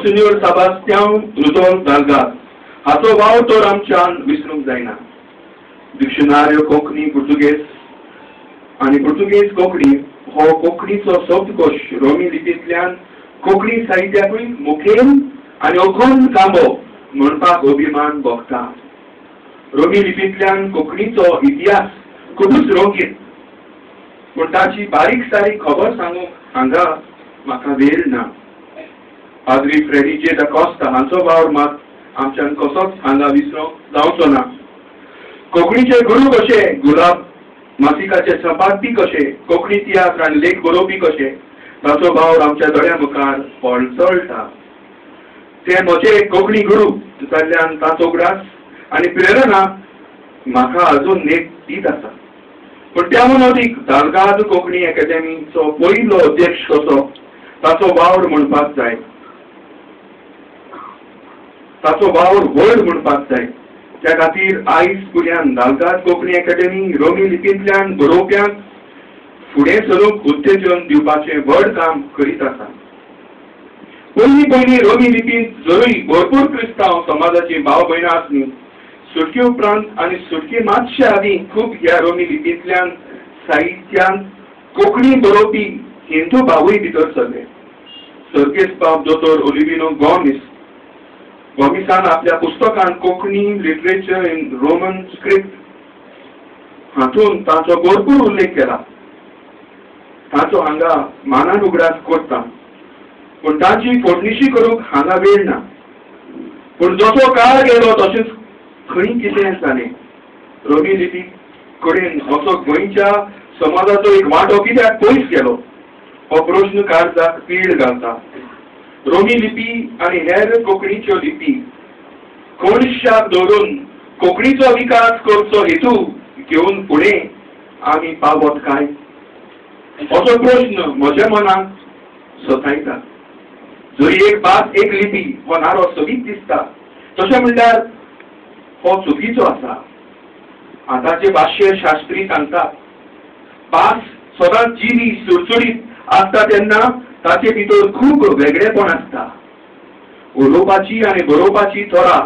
मोसिन्योर साबास्त्यांव रुदोल्फ दाल्गाद हाचो वावर तर आमच्यान विसरूंक जायना. डिक्शनाऱ्यो कोंकणी पुर्तुगेज आनी पुर्तुगेज कोंकणी हो कोंकणीचो शब्दकोश रोमी लिपींतल्यान कोंकणी साहित्याकूय मुखेल आनी अखंड कांबो म्हणपाक अभिमान भोगता. रोमी लिपींतल्यान कोंकणीचो इतिहास खुबूच रंगीत, पूण ताची बारीक सारीक खबर सांगूंक हांगा म्हाका वेळ ना. पाद्री फ्रेडी जे दा कॉस्ता हांचो वावर मात आमच्यान कसोच हांगा विसरूंक जावचो ना. कोंकणीचे गुरू कशे, गुलाब मासिकाचे संपादपी कशे, कोंकणी तियात्र आनी लेख बरोवपी कशे, ताचो वावर आमच्या दोळ्या मुखार पळचळटा. ते म्हजे कोंकणी गुरू जाल्ल्यान ताचो उगडास आनी प्रेरणा म्हाका अजून नेट दीत आसा. पूण त्या अदीक दाल्गाद कोंकणी अकादेमीचो पयलो अध्यक्ष कसो ताचो वावर म्हणपाक जाय, ताचो वावर व्हड म्हणपाक जाय. त्या खातीर आयज फुड्यान दाल्गाद कोंकणी अकादेमी रोमी लिपींतल्यान बरोवप्यांक फुडें सरूंक उत्तेजन दिवपाचें व्हड काम करीत आसा. पयलीं पयलीं रोमी लिपींत जरूय भरपूर क्रिस्तांव समाजाची भाव भयणां आसली, सुटके उपरांत आनी सुटके मातशे आदीं खूब ह्या रोमी लिपींतल्यान साहित्यांत कोंकणी बरोवपी हिंदू भावूय भितर सरले. सर्गेस्त बाब दोतोर ओलिविनो गोमीस गोमिसान आपल्या पुस्तकान Konkani literature in Roman script हातूंत ताचो भरपूर उल्लेख केला. ताचो हांगा मानान उगडास करता, पूण ताची फोडणिशी करूंक हांगा वेळ ना. पूण जसो काळ गेलो तशेंच खंय कितें जालें, रोमी लिपी कडेन असो गोंयच्या समाजाचो एक वांटो कित्याक पयस गेलो हो प्रश्न काळजाक पीळ घालता. रोमी लिपी आनी हेर कोंकणीच्यो लिपी कोणशाक दवरून कोंकणीचो विकास करचो हेतू घेवन फुडें आमी पावत काय असो प्रश्न म्हज्या मनाक सतायता. जरी एक भास एक लिपी हो नारो सोबीत दिसता, तशें म्हणल्यार हो चुकीचो आसा. आतांचे भाश्य शास्त्री सांगतात, भास सदांच जिवी सुडसुडीत आसता तेन्ना ताचे भितर खूब वेगळेपण आसता. उलोवपाची आनी बरोवपाची तरा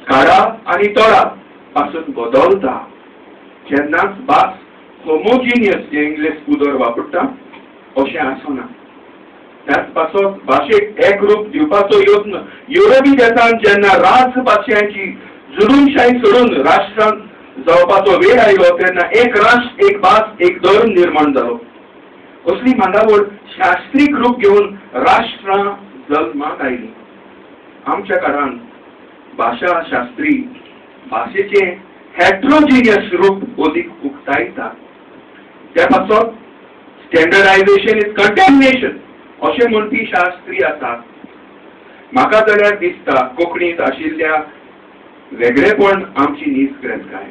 काळा आनी तोरा पासून बदलता. केन्नाच भास होमोजिनियस हें इंग्लीश उदर वापरता अशें आसना. त्याच पासत भाशेक एक रूप दिवपाचो यत्न युरोपी देशान जेन्ना राजभाशेची जुलूमशाही सोडून राष्ट्रांत जावपाचो वेळ आयलो तेन्ना एक राष्ट्र एक भास एक धर्म निर्माण जालो. असली मांडावळ शास्त्रीक रूप घेवन राष्ट्रां जल्माक आयली. आमच्या काळान भाशा शास्त्री भाशेचें हेट्रोजिनियस रूप अदीक उक्तायता. त्या पासत स्टँडर्डायझेशन is कंटेमिनेशन अशें म्हणपी शास्त्री आसात. म्हाका जाल्यार दिसता कोंकणींत आशिल्ल्या वेगळेपण आमची नीज ग्रंथकाय.